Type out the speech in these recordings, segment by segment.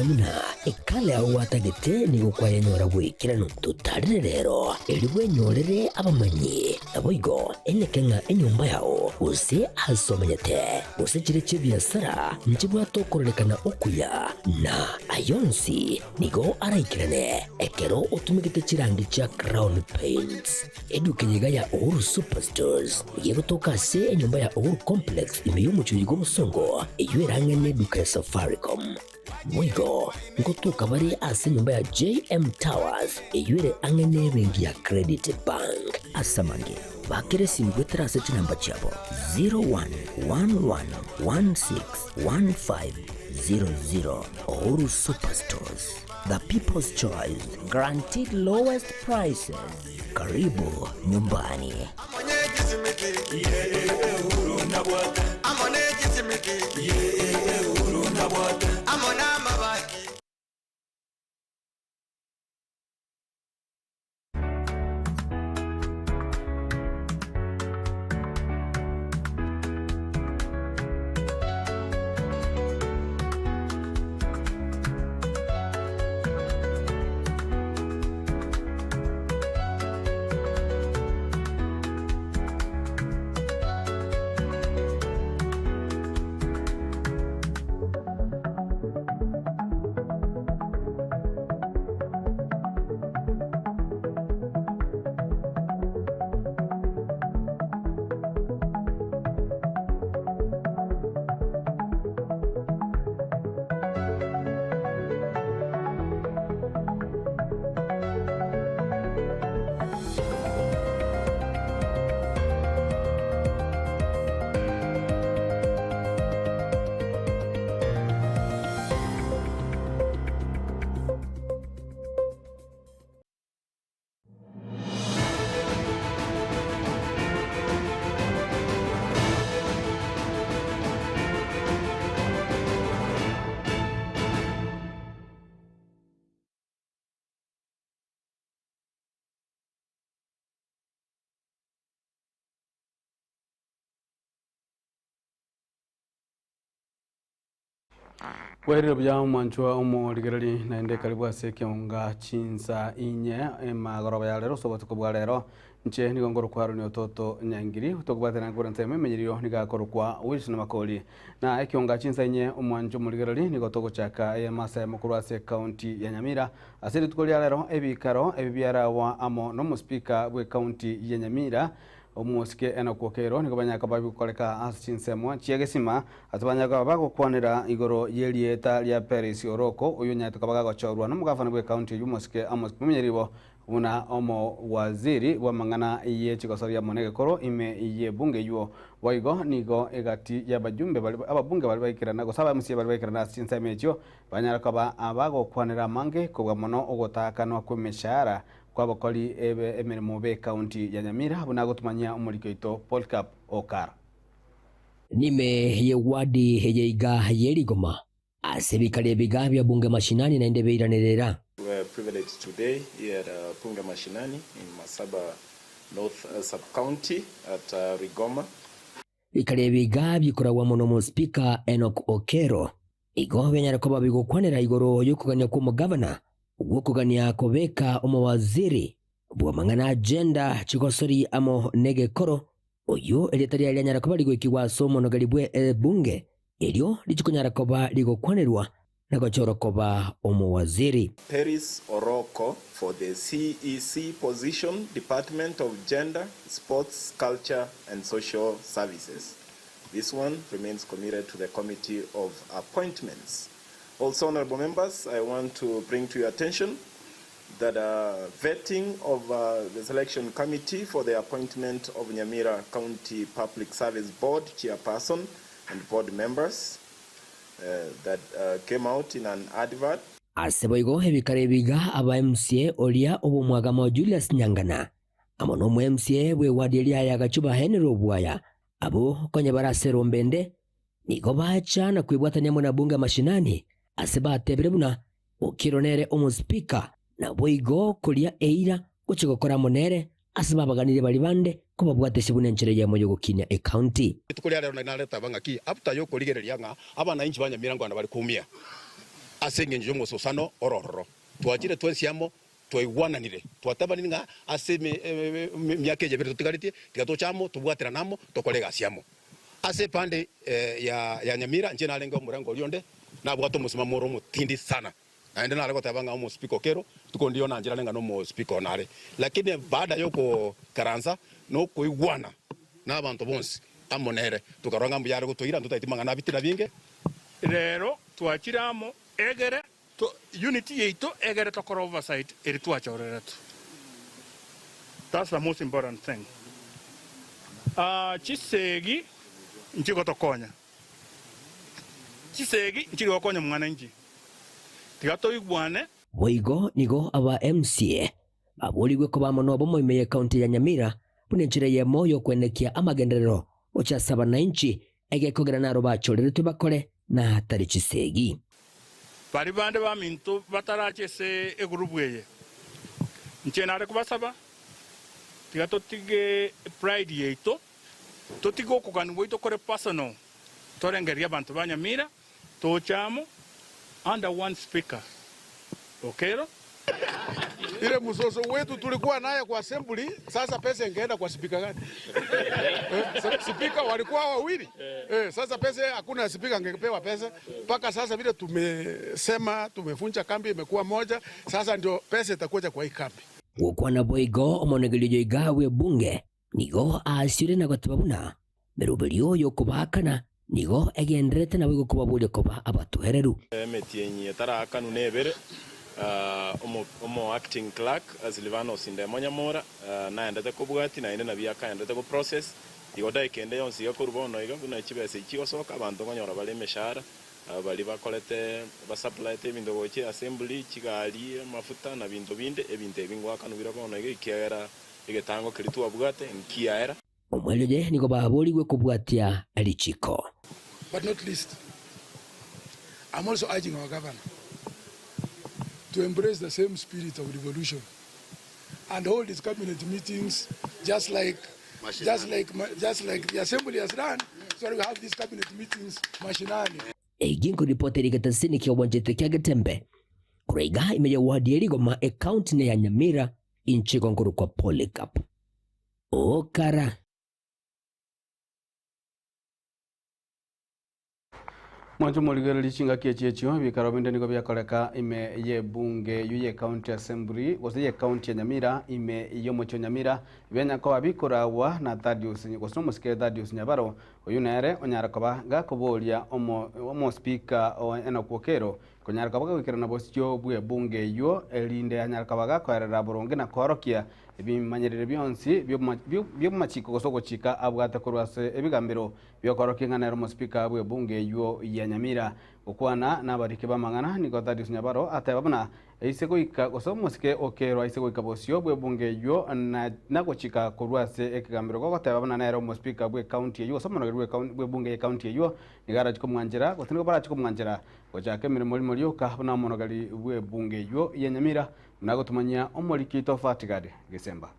ng'a ekala yao gwatagete nigo kwayenyora goikeranu. Totarire rero, erio bwenyorere abamanyi. Naboigo eneke ng'a enyomba yao, gose aase omenyete, gose chiria chi'ebiasara, nchibwate okororekana okuya, na ay'onsi nigo araikerane ekero otumegete chirangi chia Crown Paints. Eduka eye iga ya Uhuru Superstores nigo egotoka ase enyomba ya Uhuru Complex ime y'omochie oyo bw'obosongo, eyio erang'e neduka ya Safaricom. Boigo ngotoka bare ase enyomba ya JM Towers eyio ere ang'e nebenki ya Credit Bank. Ase amange, bakera esimi goetera ase chinamba chiabo 0111161500. Uhuru Superstores, the people's choice, guaranteed lowest prices. Karibu nyumbani. Bwairire buya omwanchwa omorigereri naende karibu ase ekeonga chinsa inye emagoroba ya rero ase obotuko bwa rero inche nigo nkorokwa Aaron Ototo Nyangiri tokobwatana nkore ensemo emenyerio nigo akorokwa Wilson Makori na ekeonga chinsa inye omwanchwa omorigereri nigo togochaka eyemo ase eyemo korwa ase ekaunti ya Nyamira ase rituko ria rero ebikaro ebi biaragwa amo na omospika bwe ekaunti ya Nyamira Omosike Enock Okello nigo banyare koba bigokoreka ase chinsemo chi'egesima, ase banyare koba bagokwanera igoro y'erieta ria Peris Oroko, oyio onyarete koba gagochorwa nomogafana bw'ecounty eyio omosike Amos Kimumenyeribo buna omowaziri bw'amang'ana ye chigosoria amo negekoro ime y'ebunge eyio. Boigo nigo egati y'abajumbe baria ababunge baria baikerana gose aba MCA baria baikerana ase chinsemo echio banyare koba abagokwanera amange kobua mono ogotaakanwa kw'emeshahara Kw'abakori ebe emeremo b'Ekaunti ya Nyamira buna agotumanyia omoriki oito Polycarp Okara. Nime ye wadi eye iga ye rigoma ase ebikari ebiga bia bunge mashinani naende beiranerera. We are privileged today here at Bunge Mashinani in Masaba North Sub-County at Rigoma. Bikari ebiga bikoragwa mono Omospika Enock Okello igo bianyare koba bigokwanera igoro y'okogania kw'omogavana gw'okogania kobeka omowaziri bw'amang'ana agenda chigosori amo negekoro oyio erieta riaye rianyara koba rigoikigwa ase omonogeri bwe ebunge erio richikonyara koba rigokwanerwa na gochorwa koba omowaziri. Peris Oroko for the CEC position, Department of Gender, Sports, Culture and Social Services. This one remains committed to the Committee of Appointments. Also, Honourable Members, I want to bring to your attention that vetting of the selection committee for the appointment of Nyamira County Public Service Board Chairperson and board members that came out in an advert. Ase boigo ebikaro ebiga aba MCA oria obomwagama Julius Nyangana amo nomo MCA bw'ewadi eria ya Gachuba Henry Obwaya abwo konya bare ase erombe ende nigo bacha na kwebwatania amo na bunge mashinani ase batebire buna Okello nere omospika naboigo koria eira gochia gokora amo nere Ase babaganirie baria bande kobabwatesia buna enchera eyemo y'ogokinia ecounty. Rituko ria rero nari naretaba ng'aki after y'okorigereria ng'a abanainchi ba Nyamira nkwana bare koumia. Ase engencho y'omososano ore ororo, twachire twensi amo, twaigwananire, twatabanire ng'a ase emiaka eye ebere totigaretie, tiga toche amo, tobwaterane amo, tokore egasi amo. Ase epande ya Nyamira, inche narenge omorengo oria onde, nabwate omosimamo ore omotindi sana, naende nare goteba ng'a omospeaker Okello, rituko ndiyo nancherane ng'a nomospeaker one are. Lakini baada y'ogoikaransa na okoigwana nabanto bonsi amo nere, tokarora ng'a mbuya are gotoira, ntotageti mang'ana abite na binge. Rero twachire amo egere to unity yaito egere tokore oversight eri twachoreretwe. That's the most important thing. Ah, chisegi nchigotokonya, chisegi nchiri gokonya mwananchi. Tiga toigwane. Boigo nigo aba MCA baborigwe koba amo nobomo ime y'ecounty ya Nyamira buna enchera eyemo y'okwenekia amagenderero gocha ase abanainchi Egekogera naro bachoreretwe bakore, na tari chisegi. Baria bande baminto batarache ase egurubu eye, inche nare kobasaba, tiga totige pride yaito, totige okogania gwaito kore personal, torengererie abanto ba Nyamira, toche amo under one speaker. Okero. Ile mzozo wetu tulikuwa naye kwa assembly, sasa pesa ingeenda kwa speaker gani? Eh, speaker walikuwa wawili. Eh, sasa pesa hakuna speaker angepewa pesa. Mpaka sasa vile tumesema tumefunja kambi imekuwa moja, sasa ndio pesa itakuja kwa hii kambi. Gokwana boigo omonegerio oiga bw'ebunge nigo aasiore na goteba buna meroberio y'okobaakana nigo egendererete naboigo kobaboria koba abatoereru. Emetienyi etaraakanwa nebere, omo acting clerk Silvanus Ndemo Nyamora naendete kobwatia naende nabio akaendete go process. Igo dakika ende yonsi iga korwa bono iga buna chibesa echi chigosoka abanto nkonyora bare emeshahara, baria bakorete basuppliete ebinto gochia assembly, chigari, amafuta na binto binde, ebinto ebi ngoakanwa bire bono iga ekiagera egetango keria twabwate nkiaera. Omweroche nigo baboorigwe kobwatia richiko. But not least, I'm also urging our governor to embrace the same spirit of devolution and hold his cabinet meetings just like, just like, just like the assembly has done, so that we have these cabinet meetings mashinani. Eyio nkoripota ere egetasini ki'obwanchete kia Getembe, korwa iga ime ya ward ya Rigoma ecounty ya Nyamira, inche igo nkorokwa Polycarp. Okara. Mwanche omorigereria chingaki echi echio, ebikaro binde nigo biakoreka ime y'ebunge eyio ye county assembly gose ye county ya Nyamira ime y'omochie o Nyamira bianya koba bikoragwa na Thaddeus gose omosike Thaddeus Nyabaro oyio nere onyare koba gakoboria omo omospika o Enock Okello konyara koba gagoikerana bosio bw'ebunge eyio erinde anyare koba gakoerera boronge na koorokia Ebimanyerero bionsi bi'amachiko gose ogochika abwate korwa ase ebigambero bi'okorokia ng'a nere omosipika bw'ebunge eyio ya Nyamira. Gokwana nabariki b'amang'ana, nigo Thaddeus Nyabaro ateba buna aise goika gose omosike okerwa aise goika bosio bw'ebunge eyio nagochika korwa ase ekegambero gogoteba buna nere omosipika bw'ecounty eyio gose omonogeri bw'ebunge y'ecounty eyio nigo arache komwanchera gose nigo barache komwanchera gochaka emeremo rimo rioka buna omonogeri bw'ebunge eyio ya Nyamira. Buna gotumanyia omoriki Tofatigad Gesemba.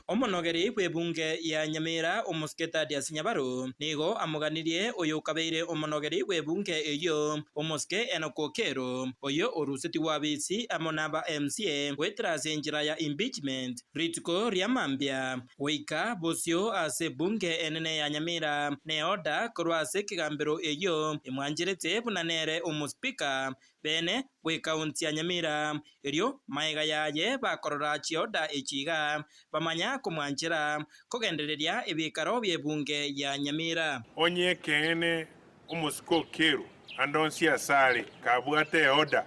Omonogeri bw'ebunge ya Nyamira, omosike Thaddeus Nyabaro, nigo amoganirie oyo okabeire omonogeri bw'ebunge eyio, omosike Enock Okello, oyio orusetigwe abisi amo naba MCA goetera ase enchera ya impeachment rituko ria mambia goika bosio ase ebunge enene ya Nyamira neoda korwa ase ekegambero eyio emwancherete buna nere omospika Bene bw'ekaunti ya Nyamira, erio magega yaye bakorora chioda echi iga, bamanya komwanchera kogendereria ebiikaro bi'ebunge ya Nyamira. Onye ekeene omosike Okello ande onsi asare kabwate eorder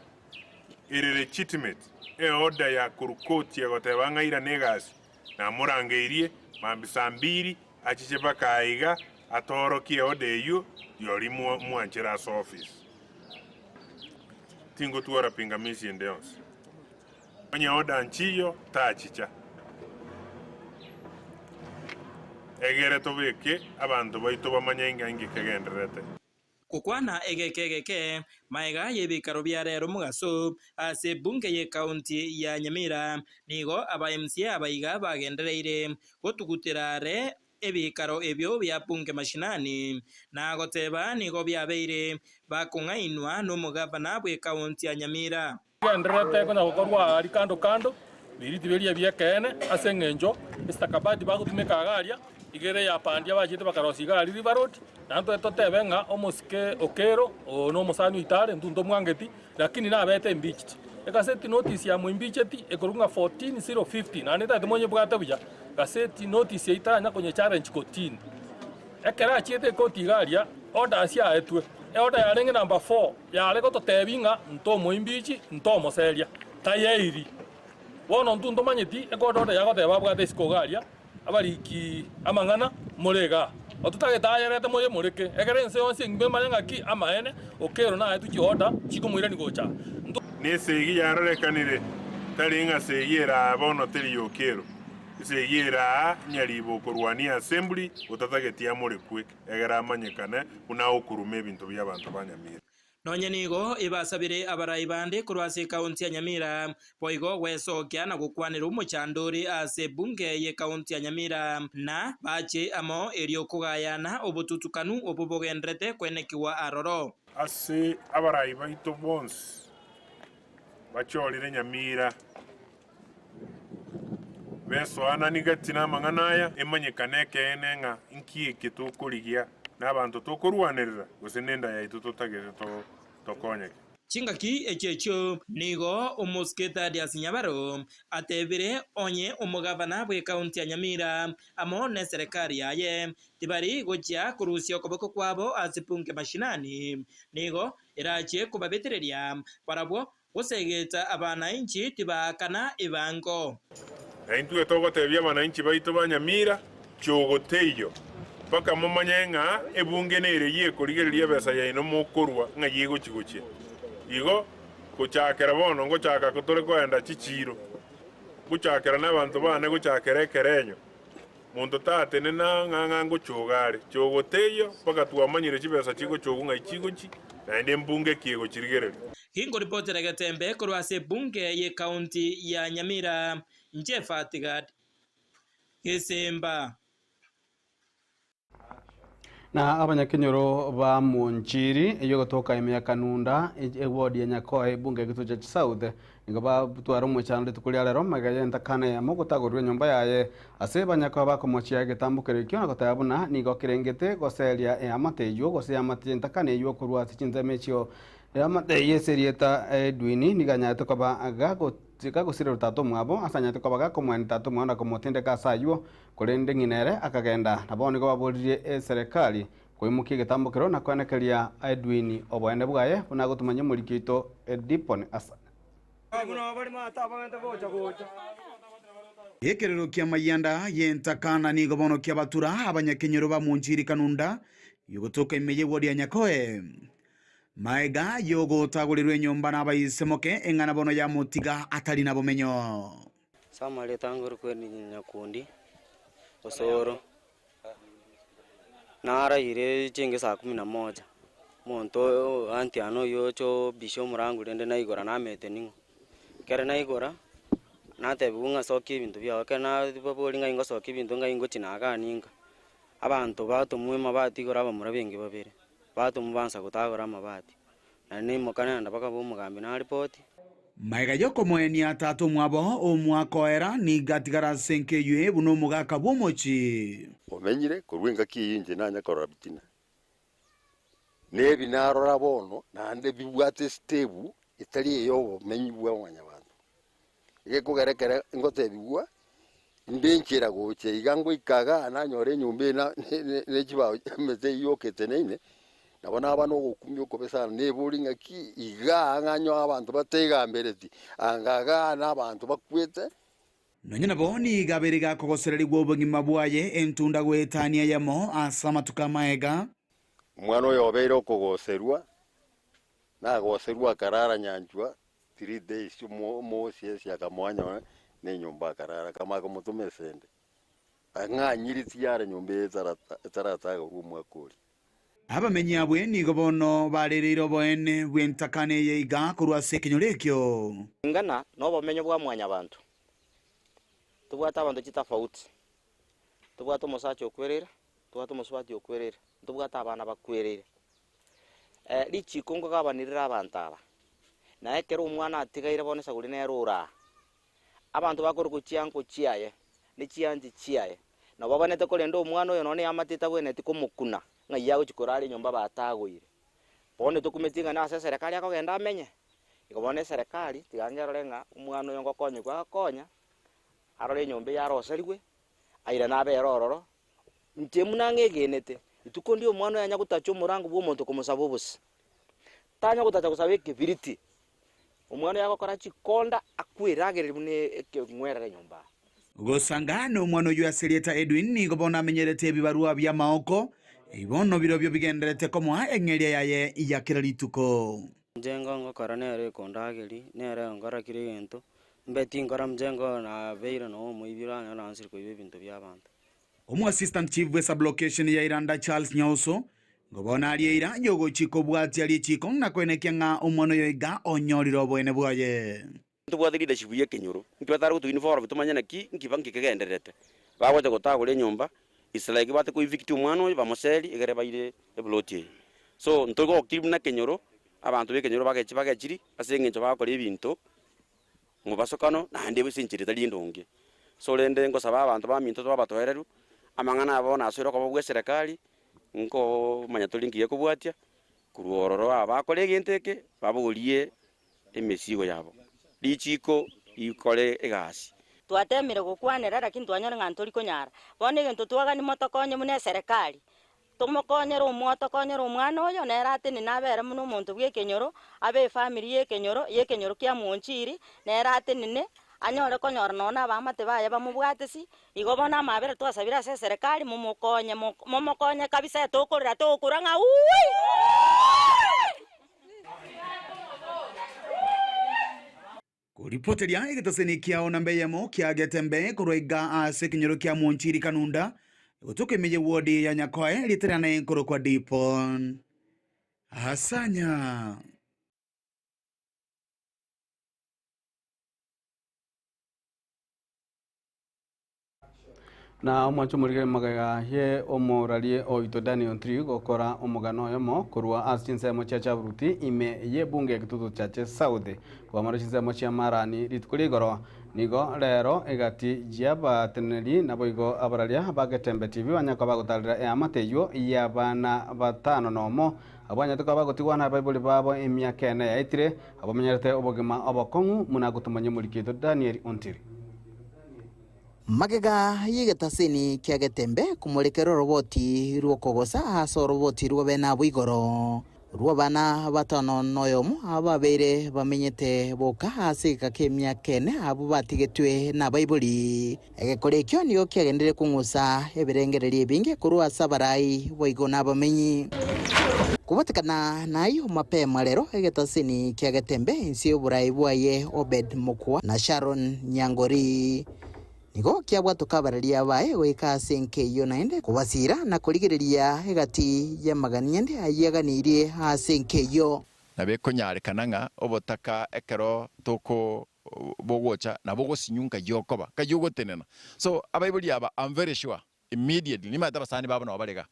ere legitimate, eorder ya korwa koti egoteba ng'a irane egasi, namorangeirie mambia saa mbiri achiche mpaka aiga Atoorokie eoda eyio rirorio mwanchere ase ofisi. Tingotwara pingamizi ende yonsi. Onye oda nchiyo, tachicha. Egere tobeke abanto baito bamanye ng'a inki kegendererete. Gokwana egeke egeke magega y'ebikaro bia rero mogaso ase ebunge y'ekaunti ya Nyamira, nigo aba MCA abaiga bagendereire gotugutera are. ebikaro ebio bia Bunge Mashinani na goteba nigo biabeire bakong'ainwa nomogavana bw'ekaunti ya Nyamira. Gendererete konya gokorwa aaria kando kando, biriti biria bi'ekeene, ase engencho estakabadi bagotumeka iga aria, iga ere eyapandia bachete bakarosia iga aria River Road, naende tobe totebe ng'a omosike Okero oo nomosani oito are, intwe ntomwangeti, lakini nabete impeached. Egaseti notice ya moimpeacheti ekorokwa ng'a 14050, naende ntagete monyebwate buya, gaseti notice eyio tanya konye challenge kotini. Ekero achiete ekoti iga aria, orders yaetwe, eorder yarenge number four, yare gototebia ng'a ntomoimbichi, ntomoseria, tayeiri. Bono intwe ntomanyeti ekoti order yagoteba abwate isiko iga aria, abariki amang'ana more igaa. Ototagete ayerete moyemoreke, ekero ense yonsi engima emanye ng'aki amaene, Okero naetwe chiorder chikomoirania gocha aa. Nto. Nesegi yarorekanire, tari ng'a segi ere aa bono teri y'Okero. Esegi ere aa nyaribo okorwania assembly otatageti amorekwe egere amanyekane buna okoruma ebinto bi'abanto ba Nyamira. Nonye nigo ebasabire abarai bande korwa ase ekaunti ya Nyamira boigo gwesokia na gokwanera omochando ore ase ebunge y'ekaunti ya Nyamira na bache amo erio kogayana obotutukanu obwo bogenderete kwenekigwa aroro. Ase abarai baito bonsi bachorire Nyamira Besoanani gati namang'ana aya, emanyekane ekeene ng'a inki eke tokorigia, na abanto tokorwanerera, gose nenda yaito totagete tokonyeke. Chingaki echio echio nigo omosike Thaddeus Nyabaro atebire onye omogavana bw'ekaunti ya Nyamira amo neserekari yaye tibari gochia korusia okoboko kwabo ase bunge mashinani, nigo erachie kobabetereria barabwo Gosegeta abanainchi tibaakana ebango. Na intwe togotebia abanainchi baito ba Nyamira, Chiogo teiyo, mpaka momanye ng'a ebunge nere y'ekorigereria ebesa yaino mokorua ng'ai egochi-gochia. Igo, gochakera bono ngochaka tore koenda chichiiro, gochakera nabanto baane gochakera ekerenyo, Monto tatenena ng'a ng'a ngochoga are, chogo teiyo, mpaka twamanyire chibesa chigochogwa ng'ai chigochi, naende mbunge ki egochirigereria. Ginkoripotera egetembe korwa ase ebunge y'ecounty ya Nyamira, inche Fatgad Gesemba. Na abanyakenyoro ba Monchiri eyio egotoka ime ya Kanunda, eward ya Nyakoe, ebunge ya Gitutu South, Nigo batware omoichano rituko ria rero magega y'entakana eyemo gotagorerwa enyomba yaye ase banyakoa bakomochia egetambokero ekio na goteba buna nigo kerengete goseria eamate eyio gose eamate y'entakana eyio korwa ase chinsemo echio. Eamate eyio ase erieta Edwin nigo anyarete koba gagosirerwa tata omwabo ase anyarete koba gakomoenia tata omwabo na komotindeka ase ayio korende ng'ina ere akagenda. Na bono nigo baboririe eserekari Koimokia egetambokero na koenekeria Edwin oboene bwaye buna agotumanyia omoriki oito Dipon Hassan. Ekerero ki'amayianda y'entakana nigo bono kiabatura abanyakenyoro ba Monchiri Kanunda yogotoka ime y'ewodi ya Nyakoe. Maega y'ogotagorirwa enyomba n'abaisemoke eng'ana bono yamotiga atari na bomenyo. Ase amarieta Nyakundi, Osoro. Naraire chinge saa kumi na moja, omonto oyo aunty yane oywo ocha obisha omorango rende naigora namete ning'o. Ekero naigora, natebiwa ng'a sokia ebinto biago, ekero nababoria ng'ai ngosokia ebinto ng'ai ngochi nagania nka, abanto batomwa amabati igoro abamura benge babere, batomwa baansa gotagora amabati, naende naimoka naenda mpaka bwa omogambi naripoti. Magega y'okomoenia tata omwabo omwaka oera, nigo atigara ase enka eyio buna omogaka bw'omochie. Omenyire korwa engaki eyio inche nanya korora bitina, na ebi narora bono naende bibwate esitebu etari ey'obomenyi bwa mwanyabanto. Egekogera ekere ngotebigwa, inde enchera gocha iga ngoika igaa nanyora enyomba eye na ne chibao emete eyio yoka eteneine, nabo naba na ogokumia okobe sana, nebori ng'aki igaa ng'a nyoe abanto bategambereti, anga igaa na abanto bakwete. Nonya nabo nigo abeire gakogosererigwa obogima bwaye entunda goetania eyemo ase amatuko amaega. Omwana oyo obeire okogoserwa, nagoserwe akarara nyanchwa Three days omosiesi akamoa nyowe na enyomba akarara akamanya komotoma esende. Ang'anyire tiyare nyomba eye etaratagorwa omwaka oria. Abamenyi abwe nigo bono barereire oboene bw'entakana eye iga korwa ase ekenyoro ekio. Ring'ana nobomenyo bwa mwanyabanto. Tobwate abanto chitafauti. Tobwate omosacha okwereire, tobwate omosubati okwereire, ntobwate abana bakwereire. Richiko nkogabanirire abanto aba, na ekero omwana atigaire bono esaguri nere ore aa, abanto bakorokwa chianko chiaye, ne chianchi chiaye, nabo babanete korenda omwana oyo nonye eamate etabwenereti komokuna, ng'ai agochia korara enyomba batagoire. Bono tokumeti ng'a nase eserekari akogenda amenye, igo bono eserekari tiga ngerore ng'a omwana oyo ngokonyekwa agokonya, arore enyomba eye aroserigwe, airane abere ororo, inche buna ng'egenete, rituko ndio omwana oyo anya gotacha omorango bwa omonto komosaba obosio, tanya gotacha gosaba ekebiriti, omwana oyo agokora chikonda akweragereria buna ekeng'werere nyomba aa. Gosanga nomwana oyio ase erieta Edwin nigo bono amenyerete ebibarua bi'amaoko, ebi bono birobio bigendererete komoa eng'eria yaye ya kera rituko. Inche ngokora nere ekondageria, nere onkora kera egento, mbe tinkora inche nabeire nonya omoibi oranyore naanchire koiba ebinto bi'abanto. Omoassistant chief bwe sublocation ya Iranda Charles Nyauso nigo bono arie eira yogochia kobwatia richiko na koenekia ng'a omwana oyo iga onyorire oboene bwaye. Ntobwate leadership ye ekenyoro, nki batare goto involve tomanye naki nki nki kegendererete. Bagocha gotagora enyomba, it's like bate ko evict omwana oyo bamoserie egere baire eplot eye. So ntogokirie buna ekenyoro, abanto ba ekenyoro bagechi bagechiri ase eng'encho bagokora ebinto mobasokano naende ase enchera etari endonge. So rende ngosaba abanto baminto tobe abatoereru, amang'ana aya bono asoire okoba bwa eserekari, nkomanya tori nki gekobwatia, korwa ororo aba bakore egento eke, babogorie emesigo yabo, richiiko rikore egasi. Twatemire gokwanera lakini twanyora ng'a ntori konyara. Bono egento twagani motokonye buna eserekari, tomokonyere omo tokonyere omwana oyo nere atenene abere buna omonto bw'ekenyoro, abe efamiri y'ekenyoro, y'ekenyoro kia Monchiri, nere atenene, anyore konyora nonye na abaamate baye bamobwatisi, igo bono amabera twasabire ase eserekari momokonye momokonye kabisa tokorera togokura ng'a wuuii. Koripoteria egetaseni kiao namba eyemo kia Getembe korwa iga ase ekenyoro kia Monchiri Kanunda, gotoka ime ye ward ya Nyakoe erieta riane nkorokwa Dipon Asanya. Na omwanche omorigere magega ye omorarie oito Daniel Ntiri gokora omogano oyomo korwa ase chinsemo chia Chaburuti ime y'ebunge ya Kitutu Chache South kwamara chinsemo chia Marani rituko ria igoro nigo rero egati y'abateneneri naboigo abararia ba Getembe TV banyare koba bagotarera eamate eyio y'abana batano nomo abanyarete koba bagotigwa nabaibori babo emiaka ene yaetire abamenyerete obogima obokong'u buna agotomanya omoriki oito Daniel Ontiri. Magega y'egetasini kia Getembe komorekera oroboti rw'okogosa ase oroboti rw'abene abwo igoro, rw'abana batano noyomo ababeire bamenyete boka ase egeka k'emiaka ene abwo batigetwe nabaibori. Egekora ekio nigo kiagenderire kong'usa ebirengererio ebinge korwa ase abarai boigo nabamenyi. Kobatekana nayio mapema rero egetasini kia Getembe inse y'oborai bwaye Obed Mokua na Sharon Nyangori nigo kiabwatoka abararia baye goika ase enka eyio naende kobasiira na korigereria egati y'amagani ande ayio aganirie ase enka eyio. Nabo ekonyarekana ng'a obotaka ekero toko bogocha nabo ogosinywa nkai okoba, nkai ogotenena. So abaibori aba am very sure immediately nimanyete abasani babo nabo bare igaa,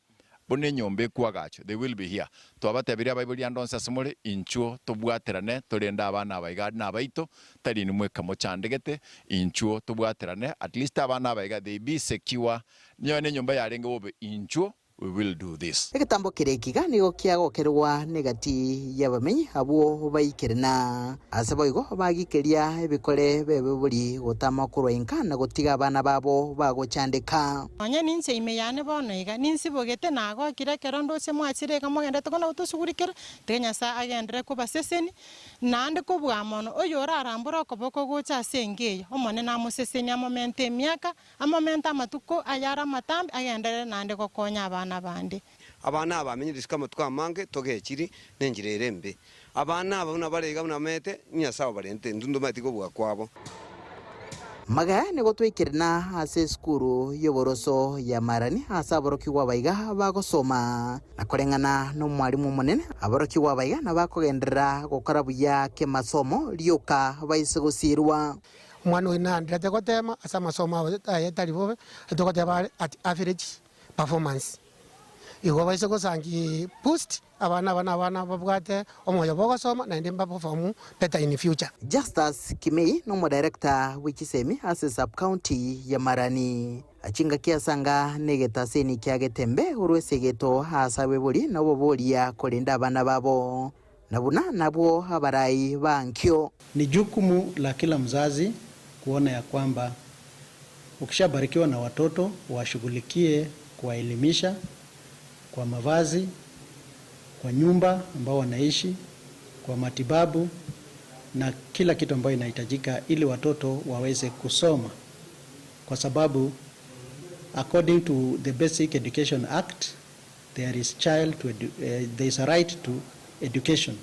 buna enyomba ekwagachwa they will be here. Twabatebirie abaibori ande onsi ase more, inchuo tobwaterane torende abana aba iga na abaito, tari inwe mweka mochandegete, inchuo tobwaterane at least abana aba iga they be secure, nonye na enyomba yarenge bobe inchuo we will do this. Egetambo keria ekiga nigo kiagokerwa negati y'abamenyi abwo baikire na ase boigo bagikeria ebikore b'ebibori gotama korwa inka na gotiga abana babo bagochandeka. Onye ninche ime yane bono iga, ninsibogete, nagokire ekero ndoche mwachire iga mogenderete kona gotosugurikera, tiga Nyasae agenderere kobasesenia, naende kobua mono, oyorarambore okoboko gocha ase enka eye, Omonene amosesenie amomente emiaka, Amomente amatuko ayare amatambe agenderere naende gokonya abana bande. Abana aba bamenyire isiko amatuko amange, togechiri nenchera ere embe. Abana aba buna bare iga buna bamenyete, Nyasae obarente, intwe ntomaeti kobua kwabo. Magega nigo twaikerana ase esukuru y'oboroso ya Marani ase aborokigwa abaiga bagosoma, na koreng'ana nomwalimu omonene, aborokigwa abaiga nabakogenderera gokora buya kemasomo rioka baise gosiirwa. Omwana oyio naenderete gotema ase amasomo abo aye tari bobe, togoteba are at average performance. Igo baise gosangi boost, abana aba nabana babwate omoyo bogosoma naende mbaperform better in future. Justus Kimei nomodirector bwe chisemi ase sub-county ya Marani. Chingaki asanga negetaseni kia Getembe korwa esegeto ase abaibori na oboboria korenda abana babo, na buna nabwo abarai ba nkio. Ni jukumu la kila mzazi kuona ya kwamba ukishabarikiwa na watoto washughulikie kuwaelimisha kwa mavazi, kwa nyumba ambao wanaishi, kwa matibabu na kila kitu ambayo inahitajika ili watoto waweze kusoma, kwa sababu according to the Basic Education Act there is child to there is a right to education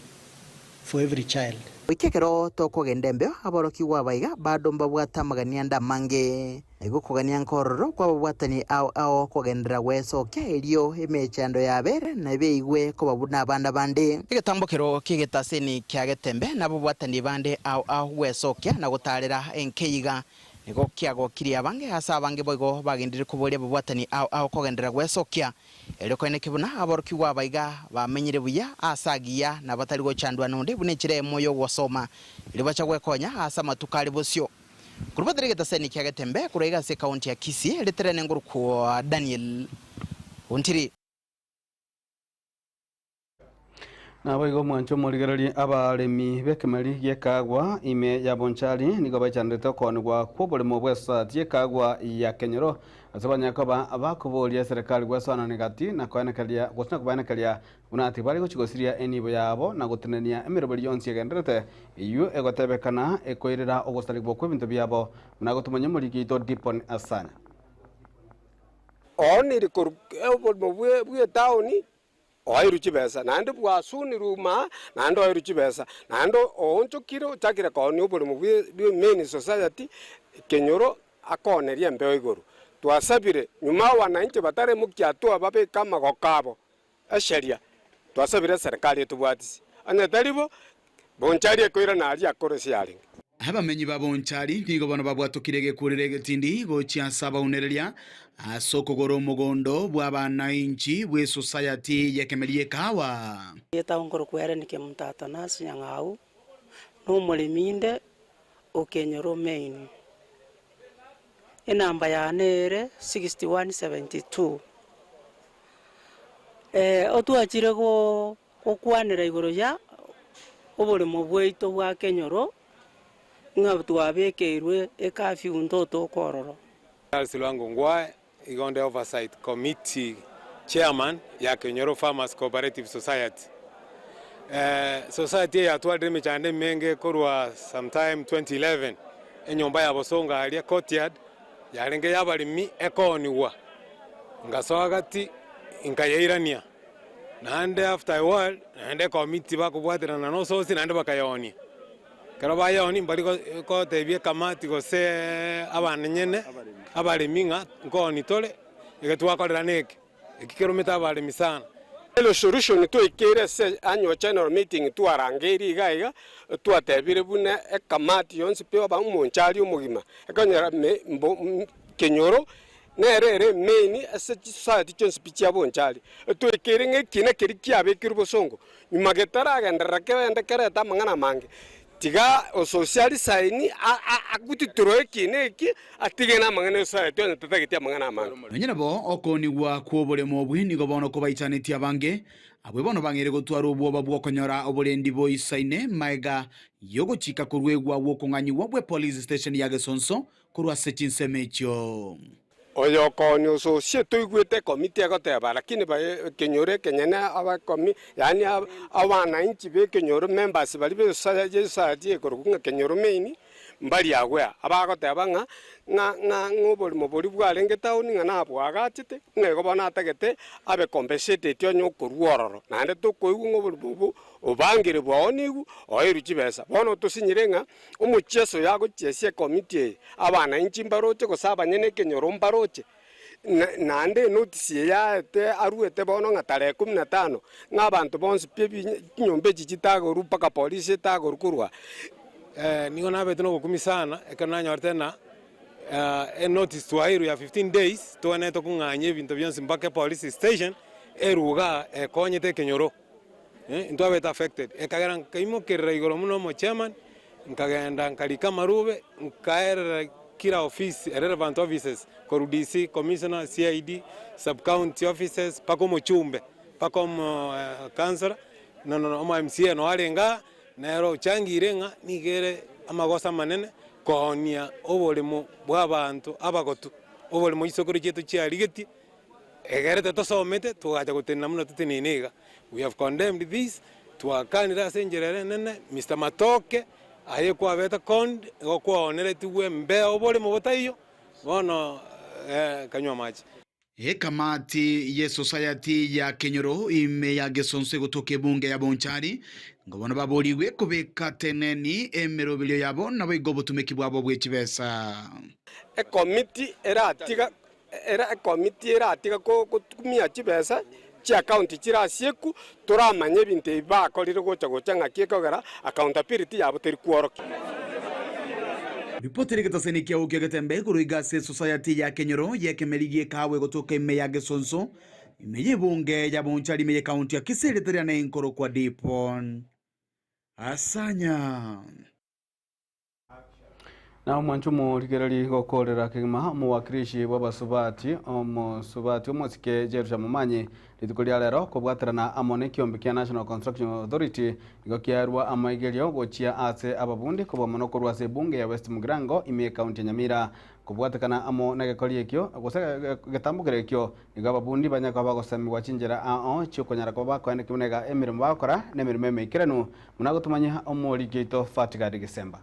for every child. Goika ekero tokogenda embeo, aborokigwa abaiga bado mbabwate amagania ande amange. Na igo okogania nkororo kw'ababwatani ao ao kogenderera gwesokia, erio emechando yabere na beigwe koba buna abana bande. Egetambokero ki'egetaseni kia Getembe na ababwatani bande ao ao gwesokia na gotaarera enkeiga nigo kiagokirie abange ase abange boigo bagenderire koboria ababwatani ao ao kogenderera gwesokia. Erio koeneke buna aborokigwa aba iga bamenyire buya aase agiya na batari gochandwa nonde buna enchera eyemo y'ogosoma, erio bacha gwekonya aase amatuko are bosio. Korwa batari egetaseni kia Getembe korwa iga ase ekaunti ya Kisii, ritere nengorokwa Daniel Ontiri. Naboigo omwanche omorigererie abaremi b'ekemeri gi'ekagwa ime ya Bonchari nigo baichanderete okoonigwa kw'oboremo bw'esosayati y'ekagwa ya Kenyoro ase banyare koba bakoboria eserekari gwesoanania gati na koenekeria gose na kobaenekeria buna tibari gochia gosiria enibo yabo na gotenenia emeroberi yonsi egendererete eyio egotebekana ekoirera ogosarigwa kw'ebinto biabo buna gotomanya omoriki oito Dipon Asanya. Oonire korwa oborimo bw'etaoni Oeirwe chibesa, naende bwasunirwe maa, naende oeirwe chibesa, naende oonchokire ochakire koonia oboremo bwe main society ekenyoro akooneria embeo igoro. Twasabire nyuma wananchi bataremokia hatua babeke amagoko abo esheria, twasabire eserekari etobwatisi, onye tari bo, Bonchari ekoirana aria akore ase yarenge. Abamenyi ba Bonchari nigo bono babwatokire egekurero egetindi gochia ase abaunereria ase okogora omogondo bw'abanainchi bw'esosayati y'ekemeri y'ekahawa. Erieta nkorokwa Hellen Kemunto Atanasi Nyang'au, nomoremi inde o Kenyoro Main. Enamba yane ere 6172. Otwachire gokwanera igoro ya oboremo bwaito bwa Kenyoro, ng'a twabekeirwe ecurfew ntotoka ororo. Charles Lwango Ngwae, igo nde Oversight Committee Chairman ya Kenyoro Farmers Cooperative Society. Society eye yatwarire emechando emenge korwa sometime 2011, enyomba ya Bosongo aria courtyard yarenge ya abaremi ekoonigwa, ngasoa gati nkayeirania. Naende after a while, naende ekomiti bakobwaterana na ososi naende bakayeonia. Ekero bayeonia mbari gotebia ekamati gose abanyene abaremi ng'a nkooni tore, eke twakorera neke. Eki keromete abaremi sana. Resolution twaikeire ase annual general meeting twarangeirie iga iga, twatebire buna ekamati yonsi pi omonchari omogima ekonyora kenyoro Nere ere emain ase chisociety chionsi pi chia bonchari, etwekeire ng'a ekina keria kiabekirwe bosongo, nyuma getaragenderera kegende kerete amang'ana amange, tiga osocialisaini agutiturwe ekina eki, atige namang'ana esociety onye tatageti amang'ana amange. Nonya nabo okoonigwa kw'oboremo obwe nigo bono kobaichanetie abange, abwe bono bang'eire gotwara obwoba bw'okonyora oborendi boisaine magega y'ogochika koruegwa gw'okong'anyigwa gwe police station ya Gesonso Korwa ase chinsemo echio. Oyokoonia ososie toigwete ekomiti egoteba, lakini baye ekenyoro ekenyene abakomi yaani abanainchi b'ekenyoro members baria be society ekorokwa ng'a kenyoro main mbari agwea abagoteba ng'a ng'a ng'a ng'a oborimo boria bwarenge town ng'a nabwagachete ng'a igo bono atagete abe compensated onye okorwa ororo naende tokoigwa ng'a oborimo obwo obangire bwaonigwe oeirwe chibesa. Bono tosinyire ng'a Omochieso oyo agochiesia ekomiti eye, abanainchi mbaroche gose abanyene ekenyoro mbaroche, naende enotisi eye aete aruete bono ng'a tarehe kumi na tano, ng'a abanto bonsi pi chinyomba echi chitagorwa mpaka polisi etagorwa korwa. Nigo nabete nobokumi sana ekero nanyorete ng'a enotice twaeirwe ya 15 days togwenerete kong'anya ebinto bionsi mpaka epolice station erwe igaa ekonyete ekenyoro. Intwabete affected ekagera nkaimokerera igoro buna omochairman, nkagenda nkarika amarube, nkaerera kila ofisi relevant offices korwa DC, commissioner, CID, sub county offices mpaka omochumbe mpaka omo councillor nono omo MCA noo arenge aa. Nere ochangire ng'a nigo ere amagoso amanene koonia oboremo bw'abanto abagotu, oboremo chisokoro chiaito chiarigetie, egerete tosomete togacha gotenena buna toteneine iga. We have condemned this, twakanire ase enchera ere enene, Mister Matoke, aye kwabete conned, igo kwaoneretigwe embeo oboremo botaiyo, bono kanywa amache. Ekamati y'esosayati ya Kenyoro ime ya Gesonso egotoka ebunge ya Bonchari, ngo bono baborigwe kobeka teneni emeroberio yabo naboigo obotumeki bwabo bwe chibesa. Ekomiti eratiga era ekomiti eratiga gotumia chibesa chiakaunti chirasiekwe, toramanye ebinto ebi bakorire gocha gocha ng'aki ekogera accountability yabo teri kworokia. Ripoti rigetasani kiao ki'egetembe igoro iga ase esosayati ya kenyoro y'ekemeri gi'ekahawa egotoka ime ya Gesonso, ime y'ebunge ya Bonchari ime y'ekaunti ya Kisii erieta riane nkorokwa Dipon Asanya. Na omwancho omorigereri gokoorera kegima omowakilishi bw'abasubati omosubati omosike Jerusha Momanyi rituko ria rero kobwaterana amo nekiombe kia National Construction Authority nigo kiaerwa amaigerio gochia ase ababundi kobua mono korwa ase ebunge ya West Mugirango ime ekaunti ya Nyamira kobwatekana amo negekori ekio gose getambokero ekio nigo ababundi banya koba bagosemigwa chinchera ao chiokonyara koba bakoeneki buna iga emeremo bagokora nemeremo emeikeranu buna gotomanyia omoriki oito Fatgard Gisemba.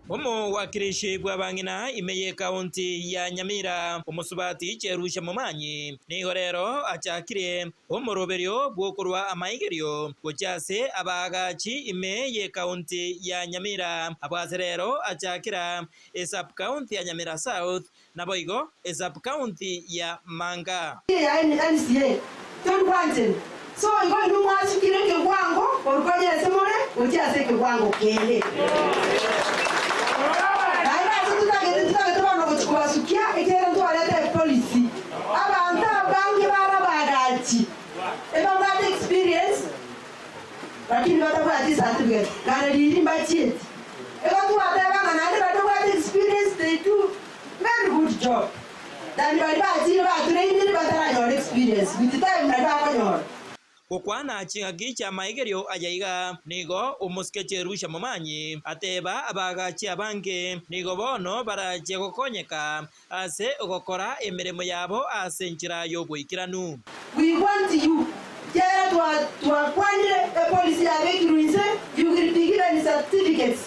Omowakilishi bw'abang'ina ime y'ekaunti ya Nyamira, omosubati Jerusha Momanyi, nigo rero achakire omoroberio bw'okorwa amaigerio gochia ase abaagachi ime y'ekaunti ya Nyamira. Abwo ase rero achakera esub-county ya Nyamira South naboigo esub-county ya Manga. Ya NCA tori gwanchera. So igo inwe mwasukire ekegwango korwa konya ase more gochia ase ekegwango kende. Naende ase totagete totagete bono gochia kobasukia ekiagera ntwarete epolicy. Abanto abange bare abagachi ebabwate experience lakini batabwati ecertificate kare riria mbachieti. Igo twateba ng'a naende baria babwate experience they do very good job than baria bachire batrainire bataranyora experience with time naria bakonyora. Gokwana ching'aki chi'amaigerio aya iga, nigo omosike Jerusha momanyi ateba abaagachi abange nigo bono barachie gokonyeka ase ogokora emeremo yabo ase enchera y'oboikeranu. We want you kiagera twakwanire epolicy yabekirwe inse you will be given certificates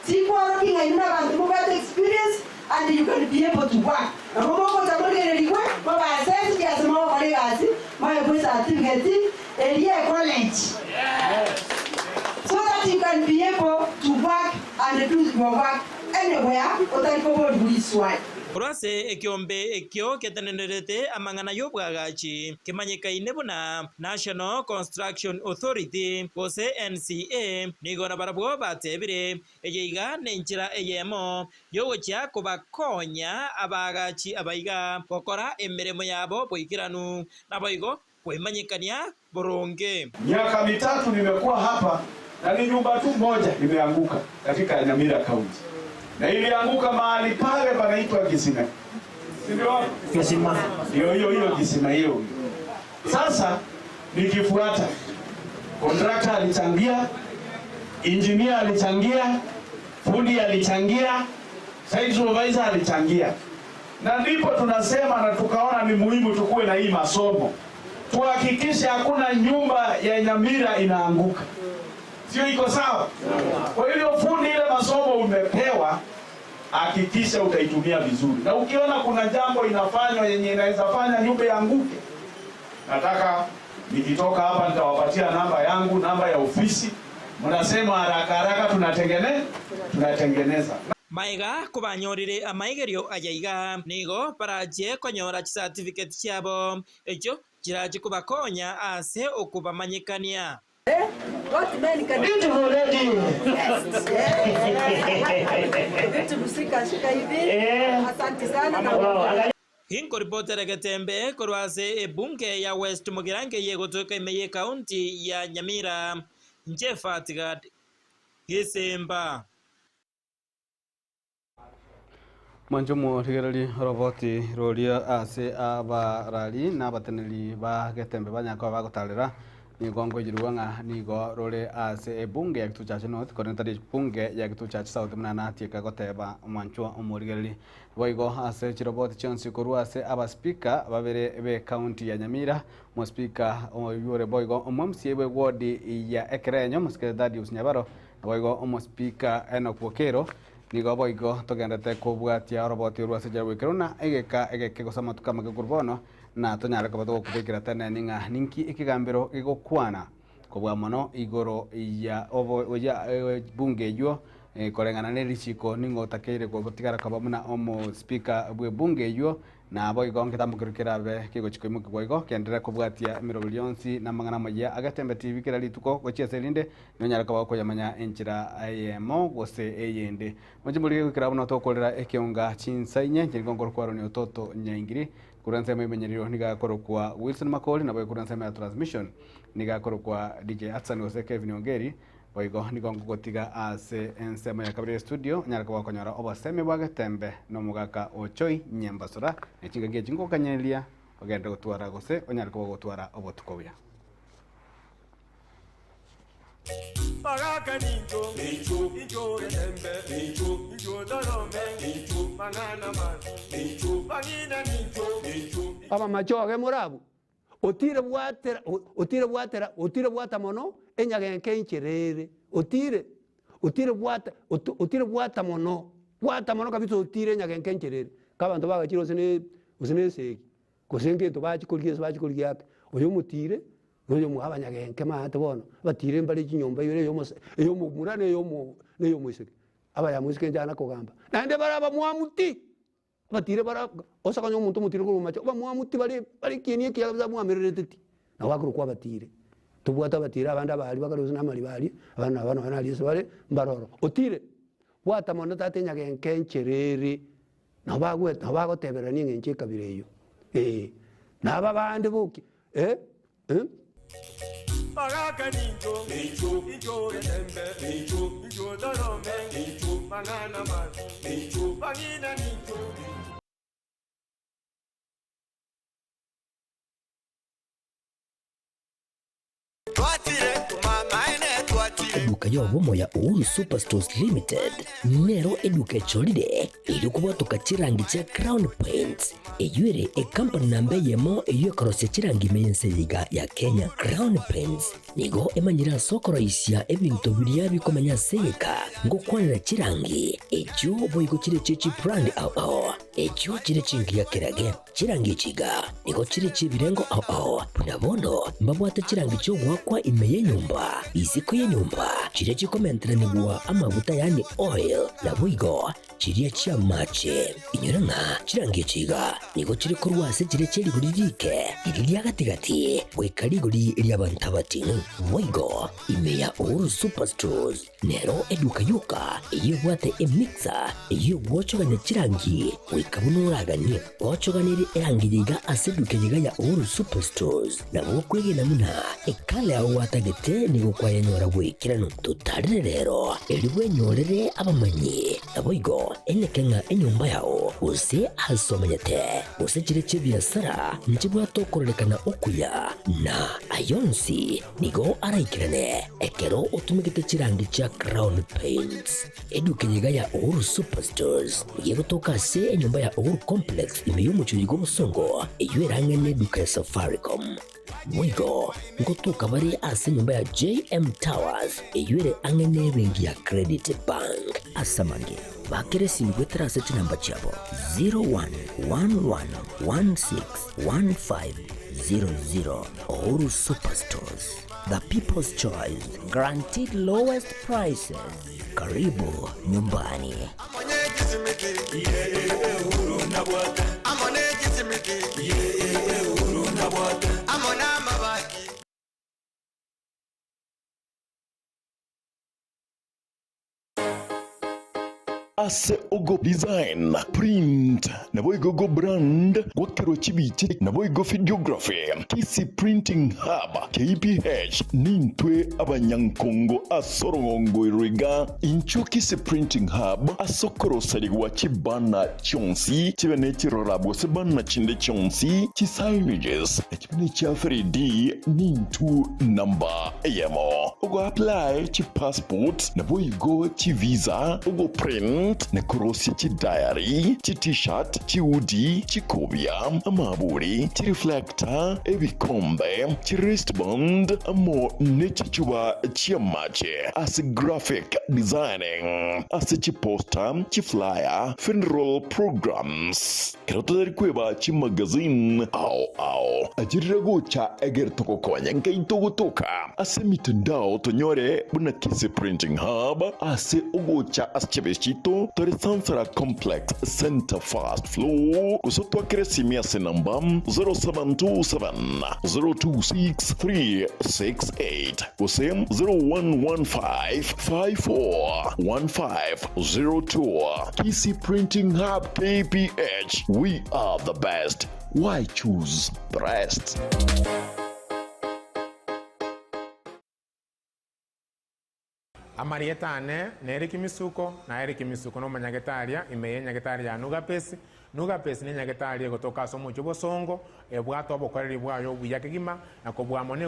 chikworokia ng'a inwe nabanto mobwate experience and you can be able to work. Nabo mogocha morigererigwe mobe assessed ase mogokora egasi moegwe ecertificate eria ecollege so that you can be able to work and do your work anywhere otari koborigwa riswali. Korwa ase ekeombe ekio getenenerete amang'ana y'obwagachi kemanyekaine buna National Construction Authority gose NCA, nigo nabarabwo batebire, Eye iga nenchera eyemo y'ogochia kobakonya abaagachi abaiga gokora emeremo yabo boikeranu, naboigo kwemanyekania boronge. Miaka mitatu nimekuwa hapa na ni nyumba tu moja imeanguka katika Nyamira County, na ilianguka mahali pale panaitwa Kisima, si ndio? Kisima ndio hiyo hiyo, Kisima hiyo hiyo. Sasa nikifuata, kontrakta alichangia, engineer alichangia, fundi alichangia, site supervisor alichangia, na ndipo tunasema na tukaona ni muhimu tukuwe na hii masomo, tuhakikishe hakuna nyumba ya Nyamira inaanguka, sio? Iko sawa? Kwa hivyo fundi, ile masomo umepewa, hakikisha utaitumia vizuri, na ukiona kuna jambo inafanywa yenye inaweza fanya nyumba ianguke, nataka nikitoka hapa nitawapatia namba yangu, namba ya ofisi. Mnasema haraka haraka, tunatengeneza. Maega kobanyorire amaigerio aya iga, nigo barachie konyora chicertificate chiabo, echio chirachie kobakonya ase okobamanyekania. What men can Beautiful lady. Yes. Beautiful, shika shika hivi. Asante sana na Ginkoripotera Getembe korwa ase ebunge ya West Mugirango eye egotoka ime ye ekaunti ya Nyamira, inche Fatgad Gesemba. Mwanche omorigereri oroboti roria ase abarari na abateneri ba Getembe banyara koba bagotarera nigo nkoinyerigwa ng'a nigo rore ase ebunge ya Kitutu Chache North korende tari ebunge ya Kitutu Chache South buna natieka goteba omwanchwa omorigereri. Boigo ase chiroboti chionsi korwa ase abaspeaker babere be county ya Nyamira, omospeaker oywo ore boigo omo MCA bwe ward ya Ekerenyo Omosike Thaddeus Nyabaro, naboigo omospeaker Enock Bokero, nigo boigo togenderete kobwatia oroboti orwo ase enchera goikera buna egeka egeke gose amatuko amake korwa bono, na tonyare koba togokobekera teneni ng'a ninki ekegambero gegokwana kobua mono igoro ya obo ya ebunge eywo koreng'ana na erichiko ning'o otakeire gotigara koba buna omospeaker bwa ebunge eywo, Naboigo ngetambo keria kerabe kegochia koimokigwa igo, genderera kobwatia emeroberi yonsi na amang'ana amayia agetembe TV kera rituko gochia ase erinde, nonyare koba okoyamanya enchera eyemo gose eyende. Moche morigie goikera buna tokorera ekeonga chinsa inye, inche nigo nkorokwa Aaron Ototo Nyaingiri, korwa ensemo y'emenyerero nigo akorokwa Wilson Makori, naboigo korwa ensemo ya transmission nigo akorokwa DJ Atsan gose Kevin Ongeri, Boigo nigo ngogotiga ase ensemo ya kabere y'estudio, onyare koba okonyora obosemi bwa Getembe na omogaka o Choi Nyembasura, ne chingaki echi ngokanyereria ogende gotwara gose onyare koba ogotwara obotuko obuya. Bagaka nincho, nincho, nincho Getembe, nincho, nincho Torome, nincho, mang'ana masi, nincho, bang'ina nincho, nincho. Abamachoge morabwo, Otire bwatera, otire bwatera, otire bwata mono, enyagenka enchera ere, otire, otire bwata, otire bwata mono, bwata mono kabisa otire enyagenka enchera ere. Ka abanto bagachire gose ne gose na esegi, gose ngento bachia korigia ase bachia korigia ake, oyo omotire, na oyo omwabo abanyagenke maate bono, abatire mbare chinyomba ibere eyomo eyomomura na eyomo na eyomoiseke. Abayamoiseke inche nakogamba, naende bare abamwamu ti. Abatire bara ose konya omonto omotire korwa omomache, abamwamu tibari bare ekieni ekiya kabisa mwamererete ti, nabo bakorokwa abatire. Tobwate abatire abande abaria bakare gose na amariba aria, abana aba nonye naria ase bare, mbare ororo. Otire, bwata mono tata enyagenka enchera ere, nabo bagwe nabo bagotebererania eng'encho ekabira eyio, eh. Na aba bande boki eh. Bagaka nincho, nincho, nincho Getembe, nincho, nincho Torome, nincho, mang'ana masi, nincho, bang'ina nincho, nincho. Eduka y'obomo ya Uhuru Superstores Limited nero eduka echorire erio kobwatoka chirangi chia Crown Paints, eyio ere ekampani namba eyemo eyio ekorosia chirangi ime y'ense eye iga ya Kenya. Crown Paints nigo emanyire ase okoroisia ebinto biria bikomenya ase egeka ngokwanera chirangi echio boigo chire chie chibrand ao ao echio chire chingiya kerage. Chirangi echi iga nigo chire chi'ebirengo ao ao, buna bono mbabwate chirangi chi'ogoakwa ime y'enyomba, isiko y'enyomba, chiria chikomenteranigwa amaguta yaani oil, naboigo chiria chi'amache. Inyora ng'a chirangi echi iga nigo chire korwa ase chiria chie rigori riike, riria ria gati-gati, goika rigori ri'abanto abating'u. Boigo ime ya Uhuru Superstores Nero eduka yoka eyio ebwate emixer eyio egwochogania chirangi goika buna oraganie. Ochoganerie erangi eye iga ase eduka eye iga ya Uhuru Superstores, nabo okwegena buna ekala yao gwatagete nigo kwayenyora goikeranu. Totarere rero erio bwenyorere abamanyi, naboigo eneke ng'a enyomba yao gose ase omenyete gose chire chi'ebiasara nchibwate okororekana okuya na ayonsi Nigo araikerane ekero otumegete chirangi chia Crown Paints. Eduka eye iga ya Uhuru Superstores nigo egotoka ase enyomba ya Uhuru Complex ime y'omochie oyo bw'Obosongo, eyio erang'e neduka ya Safaricom. Boigo ngotoka bare ase enyomba ya JM Towers eyio ere ang'e nebenki ya Credit Bank. Ase amange, bakera esimi goetera ase chinamba chiabo 0111161500. Uhuru Superstores, the people's choice, guaranteed lowest prices. Karibu nyumbani. Ase ogo design, print, naboigo go brand, gwakerwa chibicha naboigo videography. Kisii Printing Hub, KPH, nintwe abanyankongo ase orogongo ero iga. Inchuo Kisii Printing Hub ase okoroserigwa chibanner chionsi, chibe ne chirora gose banner chinde chionsi, chisignages, na chibe ne chia 3D nintwe namba eyemo. Ogo apply chipassport naboigo chivisa, ogo print na korosia chidiary, chi-tshirt, chihoodie, chikobia, amaburi, chireflector, ebikombe, chiwristband amo ne chichuba chi'amache ase graphic designing, ase chiposter, chiflyer, funeral programs. Ekero totari kweba chimagazine ao ao, achirire gocha egere togokonye nkai togotoka ase emitandao tonyore buna Kisii Printing Hub ase ogocha ase chiabesi chiaito tore Sansara Complex Centre First Floor gose otwakere esimi ase enamba 0727 026 368 gose 0115 54 1502. Kisii Printing Hub KPH, we are the best, why choose the rest? Amarieta ane nere Kimisuko, na ere Kimisuko nomonyagetaria ime y'enyagetaria ya Nugapesi. Nugapesi nenyagetari egotoka ase omochie o Bosongo, ebwate obokoreri bwaye obuya kegima, na kobua mono.